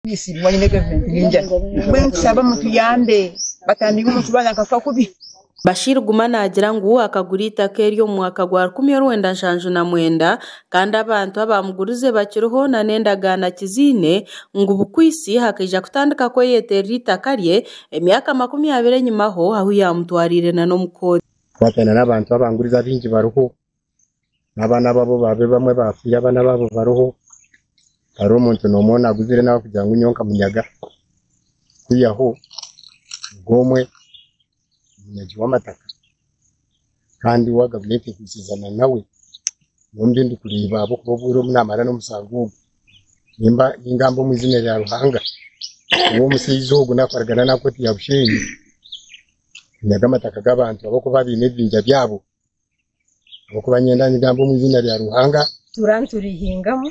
Bwanyima gavumenti n'enjara. Mbwenu nitushaba mutuyambe batandike omu kibanja nkafa kubi. Bashir Guma naagira ngu akagura eitaka eri omu mwaka gwa 1979 kandi abantu abamugurize bakiriho n'endagaano akiziine ngu Bukwisi akaija kutandika kweyeterera eitaka rye emyaka 20 enyimaho ahu yaamutwariire n'omu kooti. Kwatana n'abantu abangurize abaingi bariho n'abaana babo babe bamwe bafiire abaana babo bariho hariho omuntu n'omwe onaguzire nawe kugira ngu nyowe nkamunyaga kwihaho ogw'omwe omunyagi w'amataka kandi wa gavumenti ekwikirizana nawe nyowe omu bindikureeba ahabw'okuba obwire obu naamara n'omusango ogu nimba ningamba omu izina rya Ruhanga ngu omushaija ogu nakoragana na kooti ya Bushenyi kunyaga amataka g'abantu ahabw'okuba baine ebibinja byabo ahabw'okuba nyenda nigamba omu izina rya Ruhanga. Tura niturihingamu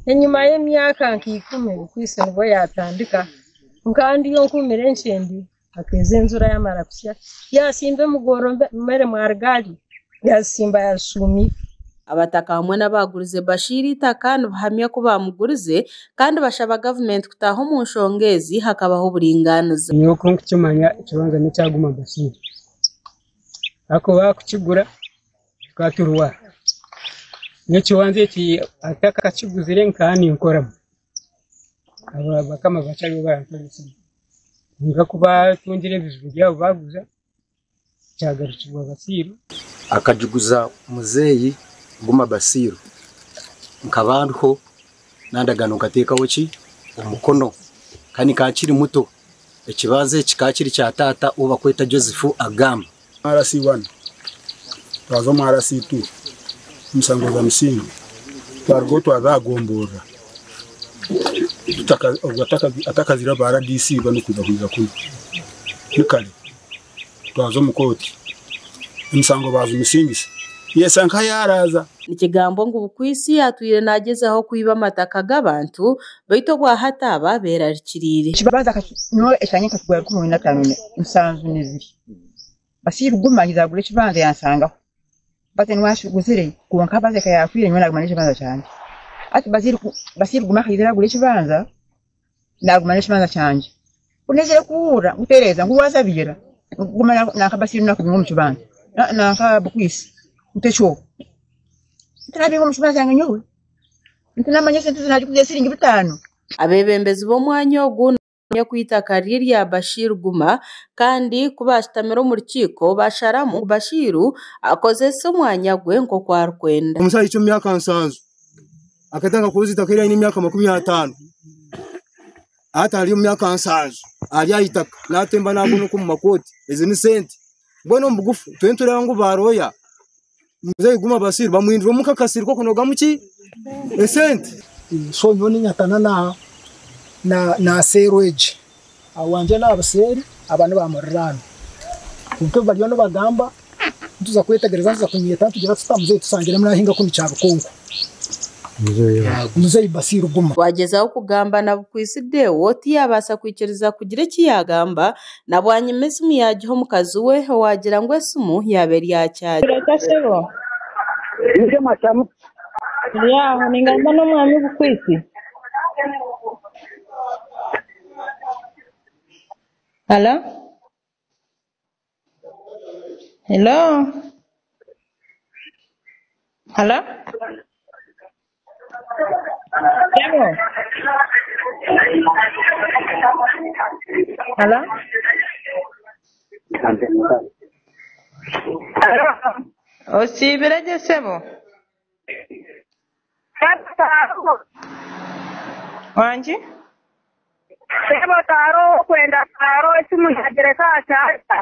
enyima y'emyaka nka 10 Bukwisi nibwo yatandika nkandiyo nkumire enkyende akeeza enjura yamara kusya yasimba emigoro mere mwarigari yazisimba yazishumira. Abataka hamwe n'abagurize Bashir eitaka nibahamya ku bamugurize kandi bashaba gavumenti kutaaha omu nshonga ezi hakabaho oburingaaniza. Nyowe oku nkukimanya ekibanja n'ekya Guma Bashir ahakuba kukigura tukaba turwara n'ekibanja eki atakakiguzire nkaba ninkoramu bakama bakyariho barankoresemu kwonka ku batungire ebizibu byabo baguza kyagarukirwa Basiru. Akagiguza muzeeyi Guma Basiru nkaba ndiho n'endagaano nkateekaho ki omukono kandi nkaba nkiri muto ekibanza eki kikaba kiri kya taata ou bakweta Joseph Agamba. RC1 twaza omu RC2 omusango gwa Musinga twarugaho twaza aha gomborora obwo atakazire aba RDC banu kwija kwija kunu ni kare twaza omu kooti emisango bazimusingisa yesa nka yaraza. Nikigambwa ngu Bukwisi atwire naagyezaho kwiba amataka g'abantu beitu obwahati aba beerarikiriire. Ekibanza nyowe ekyanye nkakigura 2057. Bashir Guma yaija agura ekibanza yansangaho. Baze niwe akiguzire kwonka baze eka yafiire nyowe naguma n'ekibanza kyangye. Hati Bashir Guma akaija agura ekibanza naguma n'ekibanza kyangye. Ku naizire kuhurra ngu tereeza ngu wazabiira Guma nanka Bashir nakubinga omu kibanja nanka Bukwisi nti ekyo ntinabinga omu kibanja kyange nyowe ntinamanya esente ezi nagiguza siringi 5. Abeebembezi b'omwanya ogu ku eitaka riri erya Bashir Guma kandi ku bashutamire omu rukiiko basharamu ngu Bashir akozese omwanya gwe nk'oku arikwenda. Omushaija omu myaka 70 akatandika kuguza eitaka eri aine emyaka 50 hati ari omu myaka 70 ari aha itaka natemba nagwa omu makooti ezi ni sente mbwenu omu bugufu twena nitureeba ngu baroya muzeeyi Guma Basiru bamuhinduremu nk'akasiri k'okunogamu ki esente. So nyowe ninyatana na seeru egi awanje na buseeri aba nibamuriraana kwonka ebi bariyo nibagamba nituza kwetegereza nituza kunyeeta nitugira tuta muzeeyi tusangiremu nahinga kunu Kyabikonko muzeeyi Basiru Guma. Twagyezaho kugamba na Bukwisi Deo tiyabaasa kwikiriza kugira eki yaagamba na bwanyima esimu yaagiha omukazi we owagira ngu esimu yaaba eri aha kyagi. Yaho ningamba n'omwami Bukwisi. Hello? Hello? Hello? Sebo? Hello? Osiibire gye sebo? Wangi? Sebo taro kwenda taro esimu yagireka akyata.